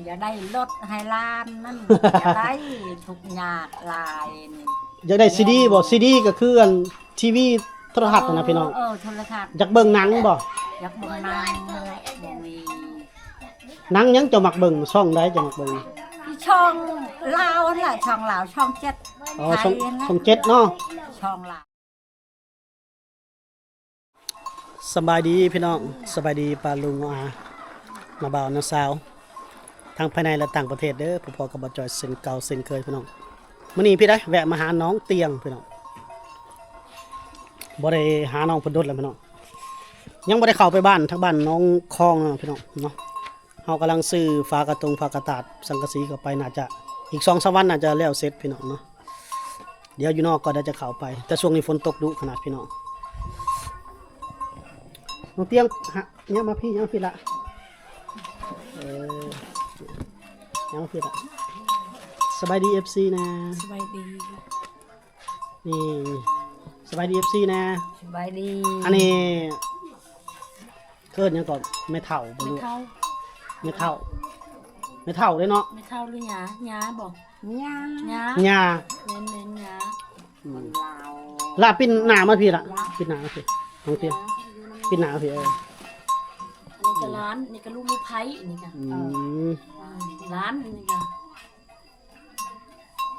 ຢາກໄດ້ລົດໃຫ້ຫຼານນັ້ນ ຢາກໄດ້ ທຸກຍາກຫຼາຍນີ້ ຢາກໄດ້ຊີດີບໍ່? ຊີດີກໍຄືອັນທີວີໂທລະທັດຫັ້ນນະພີ່ນ້ອງ ເອີ ໂທລະທັດ ຢາກເບິ່ງໜັງບໍ່? ຢາກເບິ່ງໜັງ ບໍ່ມີ. ໜັງຫຍັງເຈົ້າມັກເບິ່ງ? ຊ່ອງໃດເຈົ້າມັກເບິ່ງ? ຊ່ອງລາວຫັ້ນແຫຼະ ຊ່ອງລາວ ຊ່ອງເຈັດ ອໍ ຊ່ອງ ໄທຫັ້ນແຫຼະ ຊ່ອງເຈັດເນາະ ຊ່ອງລາວ. ສະບາຍດີພີ່ນ້ອງ ສະບາຍດີປ້າລຸງອາ ນ້າບ່າວນ້າສາວ ທັງພາຍໃນ ແລະ ຕ່າງປະເທດເດີ ພົບພໍ້ກັບບ່າວຈອຍເຊັ່ນເກົ່າເຊັ່ນເຄີຍພີ່ນ້ອງ. ມື້ນີ້ພີ່ໄດ ແວະມາຫານ້ອງຕຽງພີ່ນ້ອງ ບໍ່ໄດ້ຫານ້ອງເພິ່ນດົນແລ້ວພີ່ນ້ອງ ຍັງບໍ່ໄດ້ເຂົ້າໄປບ້ານ ທາງບ້ານໜອງຄອງເນາະພີ່ນ້ອງເນາະ. ເຮົາກຳລັງຊື້ຝາກະຕົງຝາກະຕາດສັງກະສີເຂົ້າໄປ ໜ້າຈະອີກສອງສາມວັນໜ້າຈະແລ້ວເສັດພີ່ນ້ອງເນາະ. ດຽວຢູ່ນອກກ່ອນ ດຽວຈະເຂົ້າໄປ ແຕ່ຊ່ວງນີ້ຝົນຕົກດຸຂະໜາດພີ່ນ້ອງ. ນ້ອງຕຽງ ຫະ ຍ່າງມາພີ້ ຍ່າງມາພີ້ລະ ເອີ ຍ່າງມາພີ້ລະ. ສະບາຍດີເອັຟຊີແນ່ ສະບາຍດີ. ນີ້ ສະບາຍດີເອັຟຊີແນ່ ສະບາຍດີ. ອັນນີ້ເອີ້ນຫຍັງເກາະ ແມ່ເຖົ້າບໍ່ ແມ່ເຖົ້າ ແມ່ເຖົ້າ ແມ່ເຖົ້າເດ້ເນາະ ແມ່ເຖົ້າຫຼືຍ່າ ຍ່າບໍ່ ຍ່າ ຍ່າ ຍ່າ ແມ່ນໆ ຍ່າ ອືມ ຄົນລາວ. ລະປິ່ນໜ້າມາພີ້ລະ ປິ່ນໜ້າມາພີ້ ນ້ອງຕຽງ ປິ່ນໜ້າມາພີ້ ເອີ ອັນນີ້ກໍຫຼານ ນີ້ກໍລູກສະໃພ້ ນີ້ກໍ ອືມ ຫຼານ ນີ້ກໍ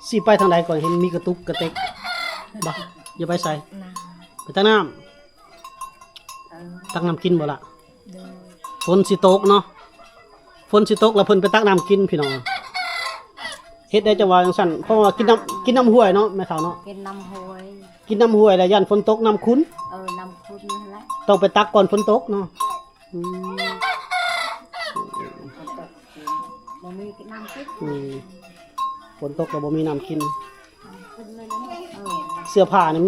ຊິໄປທາງໃດກ່ອນ? ເຫັນມີກະຕຸກກະເຕັກ ບໍ່ ຢ່າໄປໃສ ໄປຕັກນ້ຳ ເອີ ຕັກນ້ຳກິນບໍ່ລະ? ໂດຍ ຝົນຊິຕົກເນາະ ຝົນຊິຕົກແລ້ວເພິ່ນໄປຕັກນ້ຳກິນພີ່ນ້ອງ. ເຮັດໄດ້ຈັ່ງວ່າຈັ່ງຊັ້ນ ເພາະວ່າກິນນ້ຳ ກິນນ້ຳຫ້ວຍເນາະ ແມ່ເຖົ້າເນາະ ກິນນ້ຳຫ້ວຍ ກິນນ້ຳຫ້ວຍແລ້ວຢ້ານຝົນຕົກນ້ຳຂຸ່ນ ເອີ ນ້ຳຂຸ່ນຫັ້ນແຫຼະ ຕ້ອງໄປຕັກກ່ອນຝົນຕົກເນາະ. ອືມ ບໍ່ມີນ້ຳກິນ ອືມ ຝົນຕົກແລ້ວບໍ່ມີນ້ຳກິນ ເອີ ເສື້ອຜ້ານີ້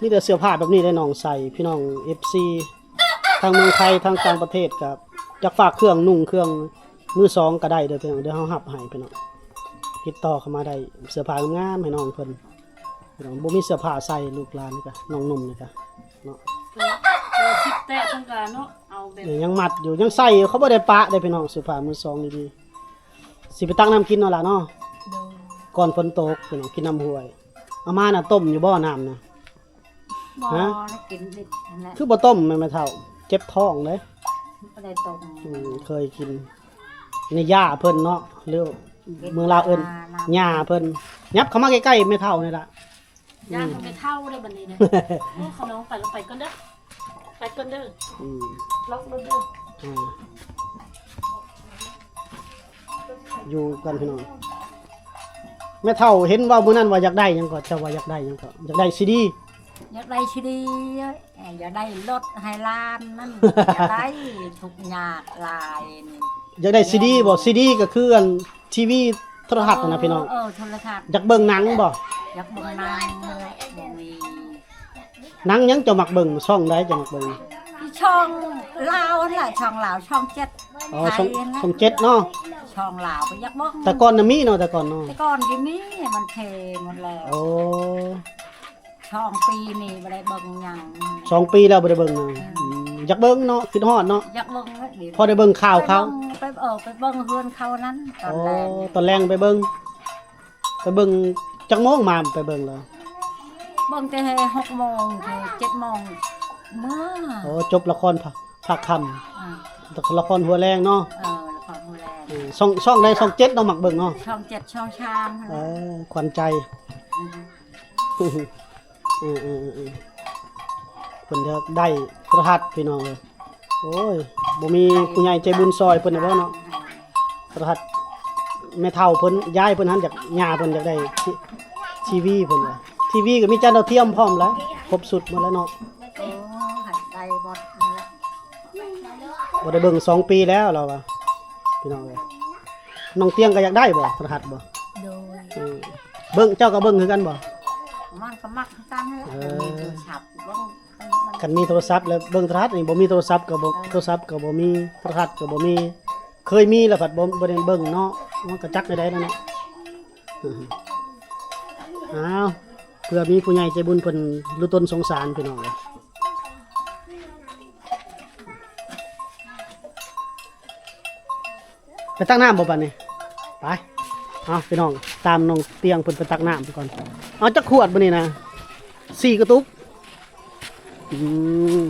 ມີແຕ່ເສື້ອຜ້າແບບນີ້ເດ້ນ້ອງໃສ່ ພີ່ນ້ອງເອັຟຊີ ທັງເມືອງໄທ ທັງຕ່າງປະເທດ ກໍຢາກຝາກເຄື່ອງນຸ່ງ ເຄື່ອງມືສອງກໍໄດ້ເດີພີ່ນ້ອງ ດຽວເຮົາຮັບໃຫ້ພີ່ນ້ອງ ຕິດຕໍ່ເຂົ້າມາໄດ້ ເສື້ອຜ້າງາມໆໃຫ້ນ້ອງເພິ່ນ ພີ່ນ້ອງ ບໍ່ມີເສື້ອຜ້າໃສ່ ລູກຫຼານນີ້ກະ ນ້ອງໜຸ່ມນີ້ກະເນາະ ເອີ ຊິບແຕະເພິ່ນກະເນາະ ເອົາແບບ ຍັງມັດຢູ່ ຍັງໃສ່ຢູ່ ເຂົາບໍ່ໄດ້ປະເດ້ພີ່ນ້ອງ ເສື້ອຜ້າມືສອງດີໆ. ຊິໄປຕັກນ້ຳກິນເນາະຫຼານເນາະ ໂດຍ ກ່ອນຝົນຕົກພີ່ນ້ອງ ກິນນ້ຳຫ້ວຍ ເອົາມານະ ຕົ້ມຢູ່ບໍ່ນ້ຳນະ? ບໍ່ ຮະ? ກິນດິບຫັ້ນແຫຼະ ຄືບໍ່ຕົ້ມແມ່ ແມ່ເຖົ້າ ເຈັບທ້ອງເດ້ ບໍ່ໄດ້ຕົ້ມ ອືມ ເຄີຍກິນ ນີ້ຍ່າເພິ່ນເນາະ ຫຼືເມືອງລາວເອີ້ນຍ່າເພິ່ນ. ຫຍັບເຂົ້າມາໃກ້ໆແມ່ເຖົ້ານີ້ລະ ຢ້ານແມ່ເຖົ້າເດ້ບັດນີ້ນະ ໂອ້ ຂະນ້ອງໄປແລ້ວ ໄປກ່ອນເດີ ໄປກ່ອນເດີ ອືມ ລັອກລົດເດີ ອືມ ຢູ່ກັນພີ່ນ້ອງ. ແມ່ເຖົ້າເຫັນເວົ້າມື້ນັ້ນວ່າຢາກໄດ້ຫຍັງເກາະ ເຈົ້າວ່າຢາກໄດ້ຫຍັງເກາະ ຢາກໄດ້ຊີດີ ຢາກໄດ້ຊີດີ ຢາກໄດ້ລົດໃຫ້ຫຼານນັ້ນ ຢາກໄດ້ ທຸກຍາກຫຼາຍນີ້ ຢາກໄດ້ຊີດີບໍ່? ຊີດີກໍຄືອັນທີວີໂທລະທັດຫັ້ນນະພີ່ນ້ອງ ເອີ ໂທລະທັດ ຢາກເບິ່ງໜັງບໍ່? ຢາກເບິ່ງໜັງ ບໍ່ມີ. ໜັງຫຍັງເຈົ້າມັກເບິ່ງ? ຊ່ອງໃດເຈົ້າມັກເບິ່ງ? ຊ່ອງລາວຫັ້ນແຫຼະ ຊ່ອງລາວ ຊ່ອງເຈັດ ອໍ ໄທຫັ້ນແຫຼະ ຊ່ອງເຈັດເນາະ ຊ່ອງລາວ ຢາກເບິ່ງ ແຕ່ກ່ອນນະມີເນາະ ແຕ່ກ່ອນເນາະ ແຕ່ກ່ອນກໍມີ ມັນເພໝົດແລ້ວ ໂອ້ ສອງປີນີ້ບໍ່ໄດ້ເບິ່ງຫຍັງ ສອງປີແລ້ວບໍ່ໄດ້ເບິ່ງເນາະ ອືມ ຢາກເບິ່ງເນາະ ຄິດຮອດເນາະ ຢາກເບິ່ງ ພໍໄດ້ເບິ່ງຂ່າວເຂົາ ໄປເບິ່ງ ເອີ ໄປເບິ່ງເຮືອນເຂົານັ້ນ ຕອນແລງ ໂອ້ ຕອນແລງໄປເບິ່ງ ໄປເບິ່ງຈັກໂມງມາ ໄປເບິ່ງແລ້ວ? ເບິ່ງແຕ່ຫົກໂມງ ເຈັດໂມງເມືອ ໂອ້ ຈົບລະຄອນພາກຄ່ຳ ອືມ ລະຄອນຫົວແລງເນາະ ເອີ ລະຄອນຫົວແລງ ເອີ ຊ່ອງ ຊ່ອງໃດ? ຊ່ອງເຈັດເນາະ ມັກເບິ່ງເນາະ ຊ່ອງເຈັດ ຊ່ອງສາມ ເອີ ຂວັນໃຈ ອືມ ເອີໆໆໆ ເພິ່ນຢາກໄດ້ໂທລະທັດພີ່ນ້ອງເອີຍ ໂອ້ຍ ບໍ່ມີຜູ້ໃຫຍ່ໃຈບຸນຊ່ອຍເພິ່ນໄດ້ບໍ່ເນາະ ໂທລະທັດ ແມ່ເຖົ້າເພິ່ນ ຍາຍເພິ່ນຫັ້ນຢາກ ຍ່າເພິ່ນຢາກໄດ້ທີ ທີວີເພິ່ນວ່າ ທີວີກໍມີຈານດາວທຽມພ້ອມແລ້ວ ຄົບຊຸດໝົດແລ້ວເນາະ ໂອ້ ໃຫ້ໄດ້ໝົດນັ້ນແຫຼະ ບໍ່ໄດ້ເບິ່ງສອງປີແລ້ວລາວວ່າ ພີ່ນ້ອງເອີຍ ນ້ອງຕຽງກໍຢາກໄດ້ບໍ່ ໂທລະທັດບໍ່? ໂດຍ ເອີ ເບິ່ງ ເຈົ້າກໍເບິ່ງຄືກັນບໍ່? ມັນກໍມັກຄືກັນແຫຼະ ເອີ ມີໂທລະສັບເບິ່ງ ຄັນມີໂທລະສັບແລ້ວເບິ່ງໂທລະທັດນີ້ ບໍ່ມີໂທລະສັບກໍບໍ່ ເອີ ໂທລະສັບກໍບໍ່ມີ ໂທລະທັດກໍບໍ່ມີ ເຄີຍມີແລ້ວພັດບໍ່ ບໍ່ໄດ້ເບິ່ງເນາະ ມັນກໍຈັກແນວໃດແລ້ວເນາະ ອ້າວ ເພື່ອມີຜູ້ໃຫຍ່ໃຈບຸນເພິ່ນຮູ້ຕົນສົງສານ ພີ່ນ້ອງເອີຍ. ໄປຕັກນ້ຳບໍ່ບັດນີ້? ໄປ ເອົາພີ່ນ້ອງ ຕາມນ້ອງຕຽງເພິ່ນໄປຕັກນ້ຳກ່ອນ. ເອົາຈັກຂວດບັດນີ້ນະ? ສີ່ກະຕຸກ. ອືມ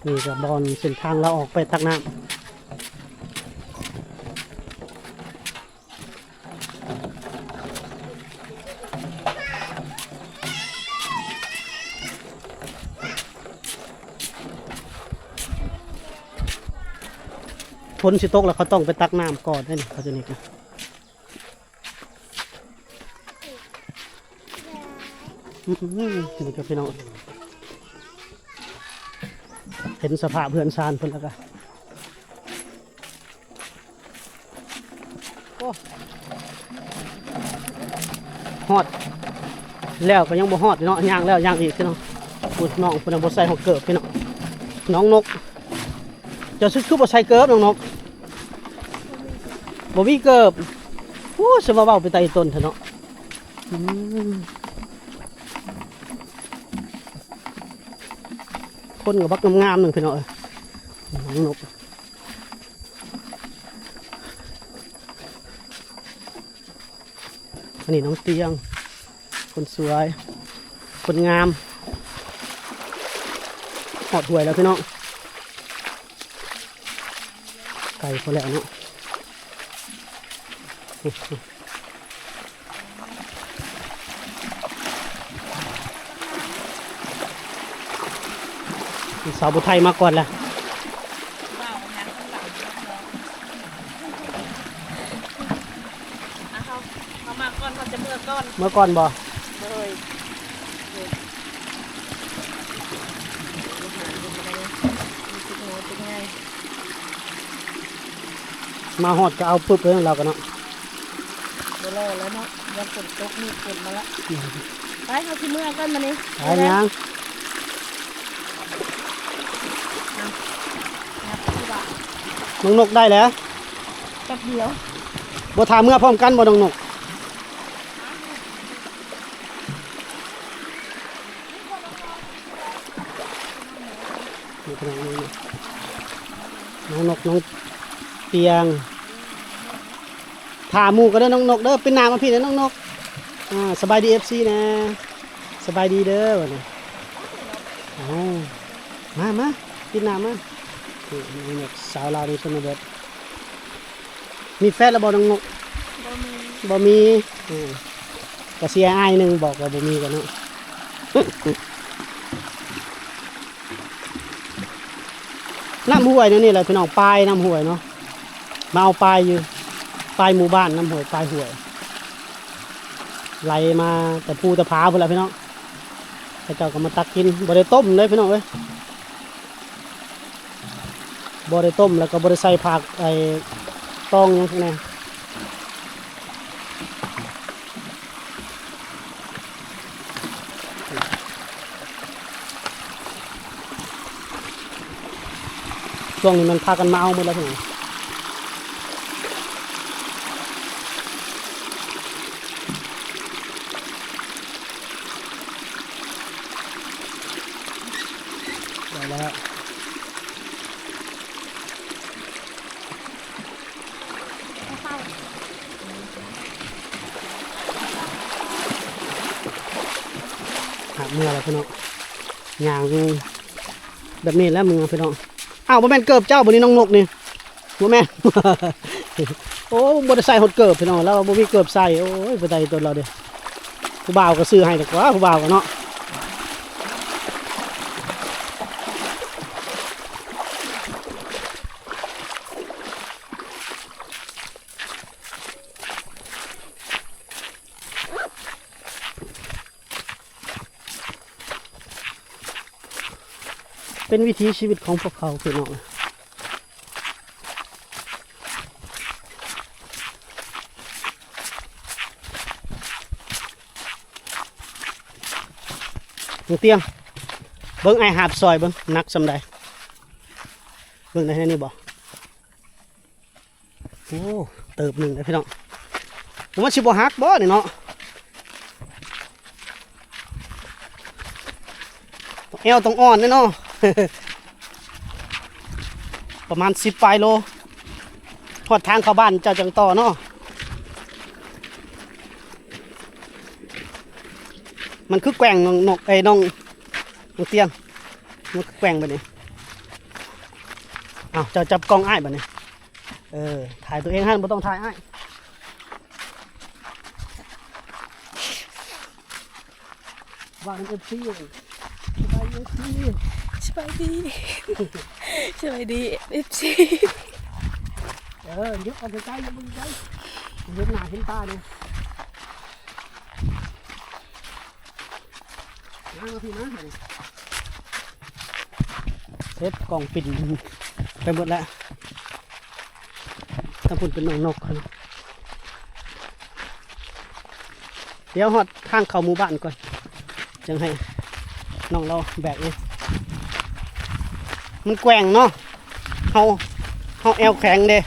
ນີ້ກໍບ່ອນເສັ້ນທາງລາວອອກໄປຕັກນ້ຳ. ຝົນຊິຕົກແລ້ວ ເຂົາຕ້ອງໄປຕັກນ້ຳກ່ອນເດ້ນີ້ ເຂົາເຈົ້ານີ້ກະ ອືມ ນີ້ກໍພີ່ນ້ອງ ເຫັນສະພາບເຮືອນຊານເພິ່ນແລ້ວກະ ໂອ້ ຮອດແລ້ວກໍຍັງບໍ່ຮອດເນາະ ຍ່າງແລ້ວຍ່າງອີກພີ່ນ້ອງ. ຜູ້ນ້ອງຜູ້ນັ້ນບໍ່ໃສ່ຫົວເກີບພີ່ນ້ອງ. ນ້ອງນົກ ເຈົ້າຄືບໍ່ໃສ່ເກີບນ້ອງນົກ? ບໍ່ມີເກີບ. ໂອ້ ສະມາເວົ້າເປັນຕາອີ່ຕົນແທ້ເນາະ. ອືມ ຄົນກໍບັກງາມໆໜຶ່ງພີ່ນ້ອງເອີຍ ນ້ອງນົກ. ອັນນີ້ນ້ອງຕຽງ ຄົນສວຍ ຄົນງາມ. ຮອດຫ້ວຍແລ້ວພີ່ນ້ອງ ໃກ້ພໍແລ້ວເນາະ. ສາວຜູ້ໄທມາກ່ອນແລ້ວ. ອ່ະ ເຮົາ ເຮົາມາກ່ອນ ເຮົາຈະເມືອກ່ອນ. ເມືອກ່ອນບໍ່? ໂດຍ ໂດຍ. ມາຮອດກໍເອົາປຶບເລີຍລາວກໍເນາະ. ບໍ່ລໍແລ້ວເນາະ ຢ້ານຝົນຕົກ ມີຝົນມາລະ. ອືມ ໄປ ເຮົາຊິເມືອກ່ອນບາດນີ້. ໄປ ຍ່າງ ນ້ອງນົກໄດ້ແລ້ວ ແປັບດຽວ. ບໍ່ຖ້າເມືອພ້ອມກັນບໍ່ນ້ອງນົກ? ນ້ອງນົກ ນ້ອງຕຽງ ຖ້າໝູ່ກໍເດີນ້ອງນົກເດີ. ປິ່ນໜ້າມາພີ້ແດ່ນ້ອງນົກ. ອ່າ ສະບາຍດີ ເອັຟຊີ ແດ່ ສະບາຍດີເດີ. ເອົາ ມາ ມາ ປິ່ນໜ້າມາ. ນີ້ ນ້ອງນົກ ສາວລາວໃນຊົນນະບົດ. ມີແຟນແລ້ວບໍ່ນ້ອງນົກ? ບໍ່ມີ ບໍ່ມີ. ເອີ ກະຊິອາຍໜຶ່ງ ບອກວ່າບໍ່ມີກັນເນາະ. ນ້ຳຫ້ວຍແນວນີ້ແຫຼະພີ່ນ້ອງ ປາຍນ້ຳຫ້ວຍເນາະ. ມາເອົາປາຍຢູ່ ປາຍໝູ່ບ້ານ ນ້ຳຫ້ວຍ ປາຍຫ້ວຍ ໄຫຼມາແຕ່ພູແຕ່ຜາພຸ້ນແຫຼະພີ່ນ້ອງ. ເຂົາເຈົ້າກໍມາຕັກກິນ ບໍ່ໄດ້ຕົ້ມເດ້ພີ່ນ້ອງເອີຍ. ບໍ່ໄດ້ຕົ້ມ ແລ້ວກໍບໍ່ໄດ້ໃສ່ຜັກ ໄອ້ຕອງຫຍັງພວກນີ້. ຊ່ວງນີ້ມັນພາກັນມາເອົາໝົດແລ້ວພີ່ນ້ອງ. ໄດ້ແລ້ວ ຫາກເມື່ອແລ້ວພີ່ນ້ອງ ຍ່າງແບບນີ້ແຫຼະເມືອພີ່ນ້ອງ. ອ້າວ ບໍ່ແມ່ນເກີບເຈົ້າບໍ່ນີ້ນ້ອງນົກນີ້? ບໍ່ແມ່ນ ໂອ້ ບໍ່ໄດ້ໃສ່ຮອດເກີບພີ່ນ້ອງ ລາວບໍ່ມີເກີບໃສ່. ໂອ້ຍ ໄປໄດ້ຕົນລາວເດ້. ຜູ້ບ່າວກໍຊື້ໃຫ້ດອກວ່າ ຜູ້ບ່າວກໍເນາະ. ເປັນວິຖີຊີວິດຂອງພວກເຂົາພີ່ນ້ອງ. ນ້ອງຕຽງ ເບິ່ງອ້າຍຫາບຊ່ອຍເບິ່ງ ໜັກສ່ຳໃດ? ເບິ່ງໄດ້ແນວນີ້ບໍ່? ໂອ້ ເຕີບໜຶ່ງເດ້ພີ່ນ້ອງ. ມັນຊິບໍ່ຫັກບໍ່ນີ້ເນາະ? ແອວຕ້ອງອ່ອນແດ່ເນາະ ປະມານສິບປາຍໂລ ຮອດທາງເຂົ້າບ້ານເຈົ້າຈັ່ງຕໍ່ເນາະ. ມັນຄືແກວ່ງນ້ອງນົກ ເອີຍ ນ້ອງ ນ້ອງຕຽງ ມັນຄືແກວ່ງແບບນີ້. ເອົາ ເຈົ້າຈັບກ້ອງອ້າຍບາດນີ້. ເອີ ຖ່າຍຕົວເອງຫັ້ນ ບໍ່ຕ້ອງຖ່າຍອ້າຍ. ວ່ານຳເອັຟຊີ ສະບາຍດີເອັຟຊີ ສະບາຍດີ ສະບາຍດີເອັຟຊີ. ເອີ ຍົກອອກໄກໆ ຍົກອອກໄກໆ ເຫັນໜ້າເຫັນຕາແດ່. ມາ ມາພີ່ມາ. ເສັດ ກ້ອງປິ່ນໄປໝົດແລ້ວ. ທາງພຸ້ນເປັນນ້ອງນົກ. ດຽວຮອດທາງເຂົ້າໝູ່ບ້ານກ່ອນ ຈັ່ງໃຫ້ນ້ອງລາວແບກເອງ. ມັນແກວ່ງເນາະ ເຮົາ ເຮົາແອວແຂງເດ້.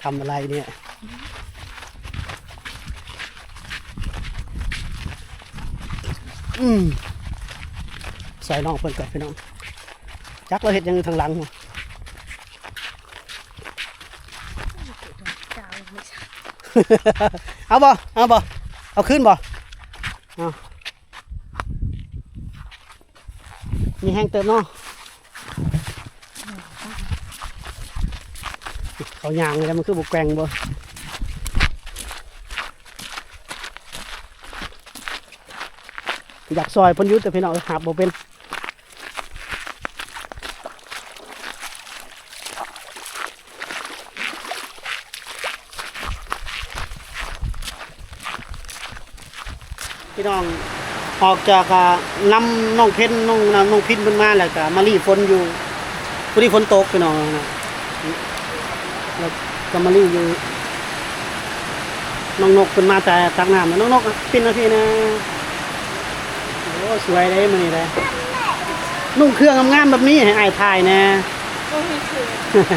ທຳອະໄລເນຍ? ອືມ ຊ່ອຍນ້ອງເພິ່ນກ່ອນພີ່ນ້ອງ. ຈັກລາວເຮັດຫຍັງຢູ່ທາງຫຼັງ. ເອົາບໍ່? ເອົາບໍ່? ເອົາຄືນບໍ່? ເອົາ ມີແຮງເຕີບເນາະ. ເຂົາຍ່າງນີ້ແຫຼະ ມັນຄືບໍ່ແກວ່ງບໍ່? ຢາກຊ່ອຍເພິ່ນຢູ່ ແຕ່ພີ່ນ້ອງເອີຍ ຫາບບໍ່ເປັນ. ພີ່ນ້ອງ ອອກຈາກ ອ່າ ນຳນ້ອງເພັນ ນ້ອງ ນ້ອງພິນເພິ່ນມາ ແລ້ວກະມາລີ້ຝົນຢູ່ ພໍດີຝົນຕົກພີ່ນ້ອງ ແລ້ວກະມາລີ້ຢູ່. ນ້ອງນົກເພິ່ນມາແຕ່ຕັກນ້ຳ ນ້ອງນົກ ປິ່ນມາພີ້ແດ່. ໂອ້ ສວຍເດ້ມື້ນີ້ເດ້ ນຸ່ງເຄື່ອງງາມໆແບບນີ້ໃຫ້ອ້າຍຖ່າຍແດ່. ໂອ້ຍ ເຂິນ.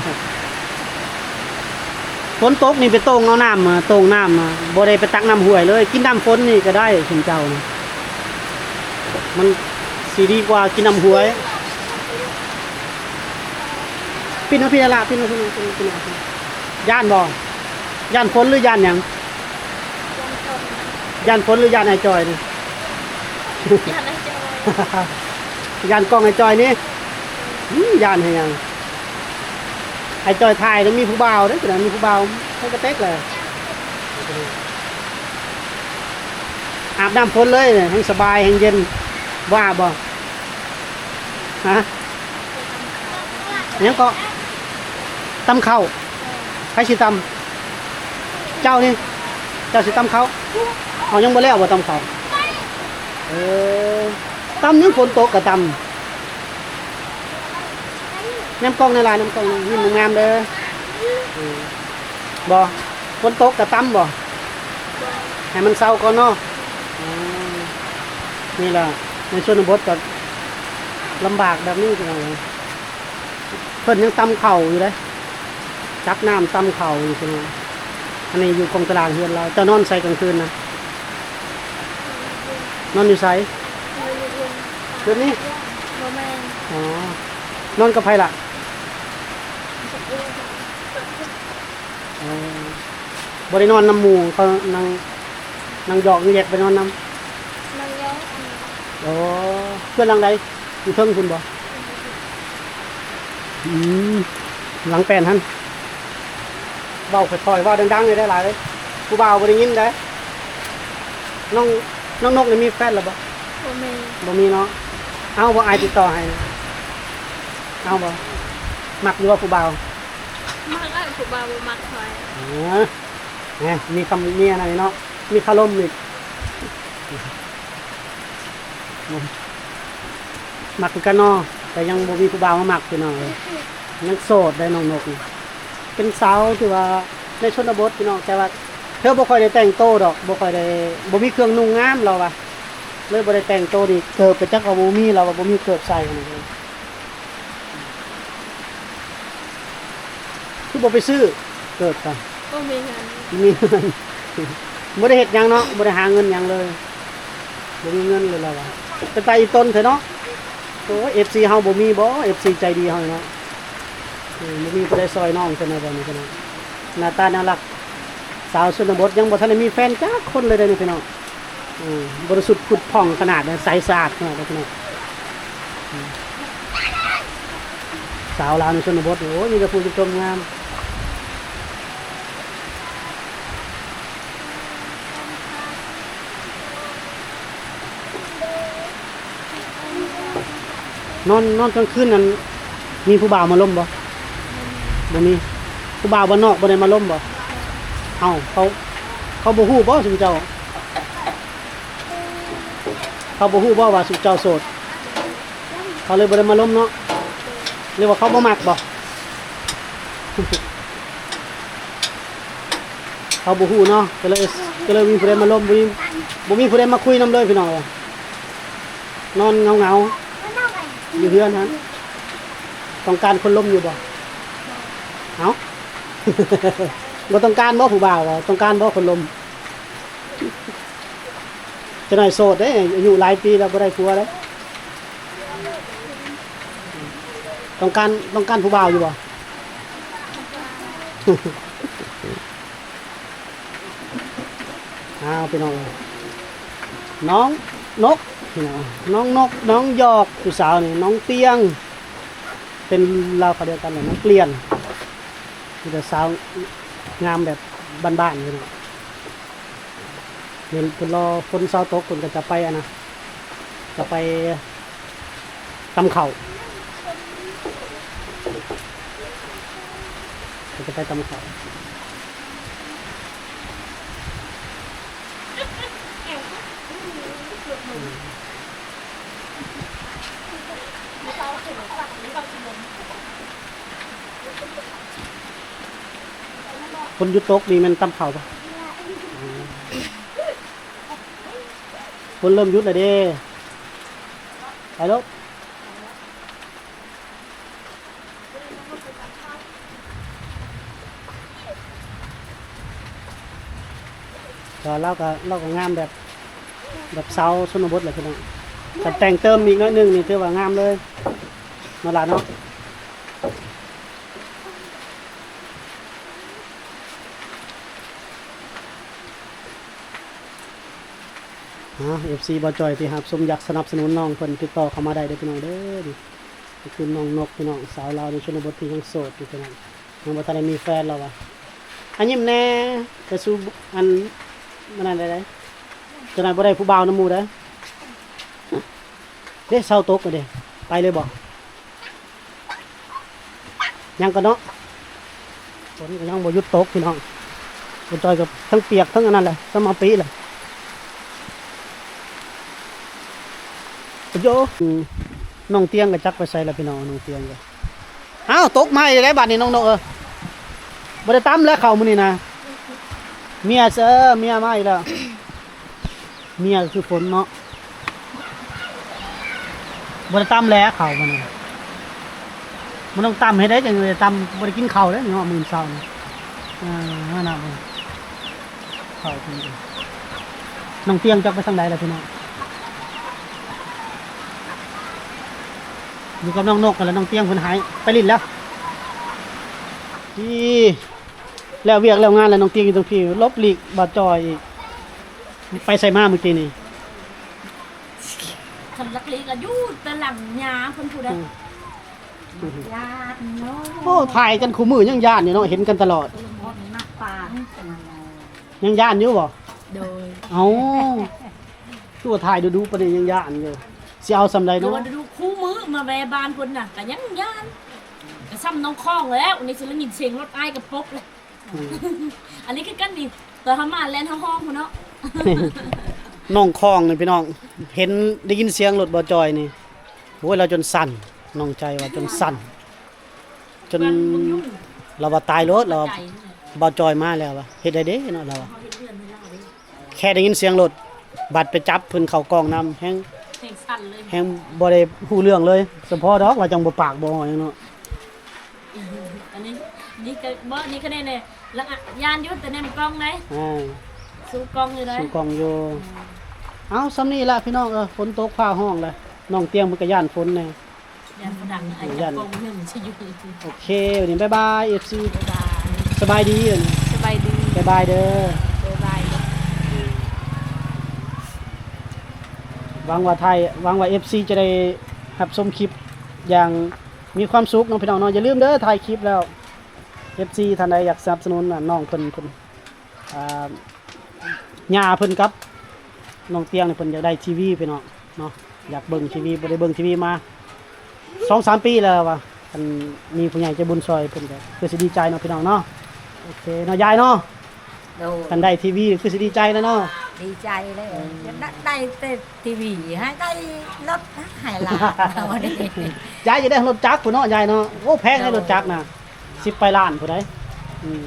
ຝົນຕົກນີ້ໄປໂຕ່ງເອົານ້ຳ ໂຕ່ງນ້ຳ ບໍ່ໄດ້ໄປຕັກນ້ຳຫ້ວຍເລີຍ ກິນນ້ຳຝົນນີ້ກໍໄດ້ຊຸມເຈົ້ານະ. ມັນຊິດີກວ່າກິນນ້ຳຫ້ວຍ. ປິ່ນມາພີ້ລະ ປິ່ນມາພີ້ ປິ່ນມາພີ້. ຢ້ານບໍ່? ຢ້ານຝົນຫຼືຢ້ານຫຍັງ? ຢ້ານຝົນຫຼືຢ້ານອ້າຍຈ່ອຍນີ້? ຢ້ານອ້າຍຈ່ອຍ. ຢ້ານກ້ອງອ້າຍຈ່ອຍນີ້? ອືມ ຢ້ານເຮັດຫຍັງ? ອ້າຍຈ່ອຍຖ່າຍແລ້ວມີຜູ້ບ່າວເດ້ ມີຜູ້ບ່າວມັນກະເຕັກແລ້ວ. ອາບນ້ຳຝົນເລີຍ ແຮ່ງສະບາຍ ແຮ່ງເຢັນ. ບໍ່ອາບບໍ່? ຮະ? ຫຍັງເກາະ? ຕຳເຂົ້າ. ໃຜຊິຕຳ? ເຈົ້ານີ້ ເຈົ້າຊິຕຳເຂົ້າ? ເອົາ ຍັງບໍ່ແລ້ວບໍ່ຕຳເຂົ້າ? ເອີ ຕຳຫຍັງ ຝົນຕົກກະຕຳ. ແນມກ້ອງແດ່ຫຼາຍ ແນມກ້ອງແດ່ ຍິ້ມງາມເດີ້. ເອີ ບໍ່ ຝົນຕົກກະຕຳບໍ່? ໃຫ້ມັນເຊົາກ່ອນເນາະ. ອືມ ນີ້ລະ ໃນຊົນນະບົດກໍລຳບາກແບບນີ້ພີ່ນ້ອງເອີຍ. ເພິ່ນຍັງຕຳເຂົ້າຢູ່ເດ້ ຕັກນ້ຳຕຳເຂົ້າຢູ່ພີ່ນ້ອງ. ອັນນີ້ຢູ່ກົງຕະລາງເຮືອນລາວ. ເຈົ້ານອນໃສກາງຄືນນະ? ນອນຢູ່ໃສ? ນອນຢູ່ເຮືອນ ຄືນນີ້? ບໍ່ແມ່ນ. ອໍ ນອນກັບໃຜລະ? ກັບເອື້ອຍ. ອໍ ບໍ່ໄດ້ນອນນຳໝູ່ເຂົາ ນັ່ງ ນັ່ງຢອກນັ່ງແຢກໄປນອນນຳ? ນັ່ງຢອກ. ອໍ ເຮືອນຫຼັງໃດ? ຢູ່ເທິງພຸ້ນບໍ່? ອືມ ຫຼັງແປ້ນຫັ້ນ. ເວົ້າຄ່ອຍໆ ເວົ້າດັງໆ ໄດ້ຫຼາຍເດ້ ຜູ້ບ່າວບໍ່ໄດ້ຍິນເດ້. ນ້ອງ ນ້ອງນົກນີ້ມີແຟນແລ້ວບໍ່? ບໍ່ມີ. ບໍ່ມີເນາະ. ເອົາບໍ່ ອ້າຍຕິດຕໍ່ໃຫ້? ເອົາບໍ່? ມັກຢູ່ບໍ່ຜູ້ບ່າວ? ມັກ. ອ້າຍຜູ້ບ່າວບໍ່ມັກຂ້ອຍ. ເອີ ແໝ ມີຄຳ ມີອັນນັ້ນເນາະ ມີຄາລົມອີກ. ມັກຄືກັນເນາະ ແຕ່ຍັງບໍ່ມີຜູ້ບ່າວມາມັກພີ່ນ້ອງເອີຍ. ຍັງໂສດໄດ໋ນ້ອງນົກນີ້ ເປັນສາວທີ່ວ່າໃນຊົນນະບົດພີ່ນ້ອງ ແຕ່ວ່າເທື່ອບໍ່ຄ່ອຍໄດ້ແຕ່ງໂຕດອກ ບໍ່ຄ່ອຍໄດ້ ບໍ່ມີເຄື່ອງນຸ່ງງາມ ລາວວ່າ ເລີຍບໍ່ໄດ້ແຕ່ງໂຕ. ນີ້ເກີບກໍຈັກວ່າບໍ່ມີ ລາວວ່າບໍ່ມີເກີບໃສ່ຫັ້ນ. ຄືບໍ່ໄປຊື້ເກີບຊະ? ບໍ່ມີເງິນ. ບໍ່ມີເງິນ ບໍ່ໄດ້ເຮັດຫຍັງເນາະ ບໍ່ໄດ້ຫາເງິນຫຍັງເລີຍ. ບໍ່ມີເງິນເລີຍລາວວ່າ. ເປັນຕາອີ່ຕົນແທ້ເນາະ. ໂອ້ຍ ເອັຟຊີເຮົາບໍ່ມີບໍ່ ເອັຟຊີໃຈດີເຮົານີ້ເນາະ. ອືມ ບໍ່ມີຜູ້ໃດຊ່ອຍນ້ອງເພິ່ນແດ່ບໍ່ນີ້ພີ່ນ້ອງ. ໜ້າຕາໜ້າລັກ ສາວຊົນນະບົດ ຍັງບໍ່ທັນໄດ້ມີແຟນຈັກຄົນເລີຍເດ້ນີ້ພີ່ນ້ອງ. ອືມ ບໍລິສຸດຜຸດຜ່ອງຂະໜາດ ໃສສະອາດຂະໜາດເດ້ພີ່ນ້ອງ. ອືມ ສາວລາວໃນຊົນນະບົດ ໂອ້ຍ ມີແຕ່ຜູ້ຊົມງາມ. ນອນ ນອນກາງຄືນນັ້ນ ມີຜູ້ບ່າວມາລົມບໍ່? ບໍ່ມີ. ຜູ້ບ່າວບ້ານນອກບໍ່ໄດ້ມາລົມບໍ່? ເອົ້າ ເຂົາ ເຂົາບໍ່ຮູ້ບໍ່ຊຸມເຈົ້າ? ເຂົາບໍ່ຮູ້ບໍ່ວ່າຊຸມເຈົ້າໂສດ? ເຂົາເລີຍບໍ່ໄດ້ມາລົມເນາະ. ຫຼືວ່າເຂົາບໍ່ມັກບໍ່? ເຂົາບໍ່ຮູ້ເນາະ ກໍເລີຍ ກໍເລີຍມີຜູ້ໃດມາລົມ ບໍ່ມີ ບໍ່ມີຜູ້ໃດມາຄຸຍນຳເລີຍພີ່ນ້ອງເອີຍ. ນອນເຫງົາໆ ຢູ່ເຮືອນຫັ້ນ. ຕ້ອງການຄົນລົມຢູ່ບໍ່? ເອົ້າ ບໍ່ຕ້ອງການບໍ່ຜູ້ບ່າວ? ຕ້ອງການບໍ່ຄົນລົມ? ຈັກໜ້ອຍໂສດເດ້ ອາຍຸຫຼາຍປີແລ້ວ ບໍ່ໄດ້ຜົວເດ້. ຕ້ອງການ ຕ້ອງການຜູ້ບ່າວຢູ່ບໍ່? ອ້າວ ພີ່ນ້ອງເອີຍ ນ້ອງນົກ ພີ່ນ້ອງ ນ້ອງນົກ ນ້ອງຢອກ ຜູ້ສາວນີ້ ນ້ອງຕຽງ ເປັນລາວຄາວດຽວກັນແຫຼະ ນ້ອງປ່ຽນ. ມີແຕ່ສາວງາມແບບບ້ານໆ ພີ່ນ້ອງ. ເຫັນເພິ່ນລໍຝົນເຊົາຕົກ ເພິ່ນກໍຈະໄປອັນນະ ຈະໄປຕຳເຂົ້າ ເພິ່ນຈະໄປຕຳເຂົ້າ. ຝົນຢຸດຕົກນີ້ແມ່ນຕຳເຂົ້າບໍ່? ອືມ ຝົນເລີ່ມຢຸດແລ້ວເດ້. ໄປໂລດ. ກໍລາວກໍ ລາວກໍງາມແບບ ແບບສາວຊົນນະບົດແຫຼະພີ່ນ້ອງ. ຄັນແຕ່ງເຕີມອີກໜ້ອຍໜຶ່ງນີ້ຖືວ່າງາມເລີຍເນາະຫຼານເນາະ. ເອີ ເອັຟຊີ ບ່າວຈ່ອຍທີ່ຮັບຊົມ ຢາກສະໜັບສະໜູນນ້ອງເພິ່ນ ຕິດຕໍ່ເຂົ້າມາໄດ້ເດີພີ່ນ້ອງເດີ. ນີ້ຄືນ້ອງນົກພີ່ນ້ອງ ສາວລາວໃນຊົນນະບົດທີ່ຍັງໂສດຢູ່ພີ່ນ້ອງ ຍັງບໍ່ທັນໄດ້ມີແຟນລາວວ່າ. ອາ ຍິ້ມແດ່ ໄປສູ່ອັນ ອັນນັ້ນໄດ້ ຈັກໜ້ອຍບໍ່ໄດ້ຜູ້ບ່າວນຳໝູ່ເດ້. ເດ້ ເຊົາຕົກແລ້ວເດ້ ໄປເລີຍບໍ່? ຍັງກ່ອນເນາະ ຝົນກໍຍັງບໍ່ຢຸດຕົກພີ່ນ້ອງ. ບ່າວຈ່ອຍກໍທັງປຽກທັງອັນນັ້ນແຫຼະ ສະມາປີແຫຼະ. ໂຢ ອືມ ນ້ອງຕຽງກໍຈັກໄປໃສລະພີ່ນ້ອງ ນ້ອງຕຽງກໍ. ອ້າວ ຕົກມາອີກແລ້ວບາດນີ້ນ້ອງນົກເອີຍ. ບໍ່ໄດ້ຕຳແລ້ວເຂົ້າມື້ນີ້ນະ ເມຍເອີ ເມຍມາອີກແລ້ວ. ເມຍກໍຄືຝົນເນາະ ບໍ່ໄດ້ຕຳແລ້ວເຂົ້າມື້ນີ້. ມັນຕ້ອງຕຳໃຫ້ໄດ້ ຈັ່ງໄດ້ຕຳ ບໍ່ໄດ້ກິນເຂົ້າເດ້ເນາະ ມື້ເຊົ້ານີ້. ເອີ ນັ້ນນະ ເຂົ້າເພິ່ນ. ນ້ອງຕຽງຈັກໄປທາງໃດລະພີ່ນ້ອງ. ຢູ່ກັບນ້ອງນົກຫັ້ນລະ ນ້ອງຕຽງເພິ່ນຫາຍໄປຫຼິ້ນແລ້ວ. ອີ ແລ້ວວຽກແລ້ວງານແລ້ວ ນ້ອງຕຽງຢູ່ຕາງພີ້ ຫຼົບຫຼີກບ່າວຈ່ອຍອີກ. ໄປໃສມາມື້ກີ້ນີ້? ຄັນລັກເລກະຢູ່ແຕ່ຫຼັງຍາເພິ່ນພຸ້ນນະ. ອືມ ຢ້ານເນາະ. ໂອ້ ຖ່າຍກັນຄູ່ມື້ຍັງຢ້ານຢູ່ເນາະ ເຫັນກັນຕະຫຼອດ. ຄົນລະບ່ອນນັກປານ ຍັງຢ້ານຢູ່ບໍ່? ໂດຍ. ເອົ້າ ຄືວ່າຖ່າຍດຸໆປານນີ້ຍັງຢ້ານຢູ່ ຊິເອົາສ່ຳໃດເນາະ? ດູໆ ຄູ່ມື້ມາແວ່ບ້ານເພິ່ນນະ ກະຍັງຢ້ານ ກະສ່ຳນ້ອງຂອງແລ້ວ ນີ້ຊິໄດ້ຍິນສຽງລົດອ້າຍກະປົບເລີຍ. ອືມ ອັນນີ້ຄືກັນນີ້ ຕອນເຮົາມາແລ່ນເຮົາຮ້ອງພຸ້ນເນາະ. ນ້ອງຂອງນີ້ພີ່ນ້ອງ ເຫັນໄດ້ຍິນສຽງລົດບ່າວຈ່ອຍນີ້ ໂອ້ຍ ລາວຈົນສັ່ນ ນ້ອງໃຈວ່າຈົນສັ່ນ ຈົນ ລາວວ່າຕາຍໂລດ ລາວວ່າບ່າວຈ່ອຍມາແລ້ວວ່າ ເຮັດໄດ້ເດ້ເນາະ ລາວວ່າ. ເຮົາເຮັດເຮືອນໃຫ້ລາວເດ້ ແຄ່ໄດ້ຍິນສຽງລົດ ບັດໄປຈັບເພິ່ນເຂົ້າກ້ອງນຳ ແຮງ ແຮງສັ່ນເລີຍ ແຮງບໍ່ໄດ້ຮູ້ເລື່ອງເລີຍ. ສະເພາະດອກ ລາວຈັ່ງບໍ່ປາກບໍ່ຫຍັງເນາະ. ອັນນີ້ ນີ້ກໍບໍ່ ນີ້ກໍແນ່ໆ ລະຢ້ານຢູ່ ແຕ່ແນມກ້ອງໄດ໋. ອ່າ ສູ້ກ້ອງຢູ່ໄດ໋ ສູ້ກ້ອງຢູ່. ອືມ ເອົາ ສ່ຳນີ້ລະພີ່ນ້ອງເອີຍ ຝົນຕົກຟ້າຮ້ອງລະ ນ້ອງຕຽງເພິ່ນກະຢ້ານຝົນແດ່ ຢ້ານຝຣັ່ງ ອາດຈະ ຢ້ານ ໂປ່ງໜຶ່ງຊິຢູ່ ໂອເຄ ວັນນີ້ບາຍບາຍ ເອັຟຊີ ບາຍບາຍ ສະບາຍດີ ສະບາຍດີ ບາຍບາຍເດີ ບາຍບາຍ ຫວັງວ່າໄທ ຫວັງວ່າເອັຟຊີຈະໄດ້ຮັບຊົມຄລິບຢ່າງມີຄວາມສຸກເນາະພີ່ນ້ອງເນາະ ຢ່າລືມເດີ ຖ່າຍຄລິບແລ້ວ ເອັຟຊີ ທ່ານໃດຢາກສະໜັບສະໜູນນ້ອງເພິ່ນ ເພິ່ນ ອ່າ ຍ່າເພິ່ນກັບນ້ອງຕຽງນີ້ ເພິ່ນຢາກໄດ້ທີວີພີ່ນ້ອງເນາະ ຢາກເບິ່ງທີວີ ບໍ່ໄດ້ເບິ່ງທີວີມາສອງສາມປີແລ້ວວ່າ ຄັນມີຜູ້ໃຫຍ່ໃຈບຸນຊ່ອຍເພິ່ນກະຄືຊິດີໃຈເນາະພີ່ນ້ອງເນາະ ໂອເຄເນາະຍາຍເນາະ ໂດຍ ຄັນໄດ້ທີວີຄືຊິດີໃຈແລ້ວເນາະ ດີໃຈເລີຍ ເອີ ຢາກໄດ້ແຕ່ທີວີ ໃຫ້ໄດ້ລົດໃຫ້ຫຼານ ຍາຍຢາກໄດ້ລົດຈັກພຸ້ນເນາະຍາຍເນາະ ໂອ້ ແພງເດ້ ໂດຍ ລົດຈັກນະ ສິບປາຍລ້ານພຸ້ນໃດ໋ ອືມ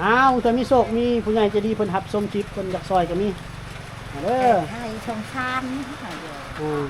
ອ້າວ ເທື່ອມີໂຊກ ມີຜູ້ໃຫຍ່ໃຈດີເພິ່ນຮັບຊົມຄລິບ ເພິ່ນຢາກຊ່ອຍກະມີ ມາເດີ ໃຫ້ສົງສານ ອືມ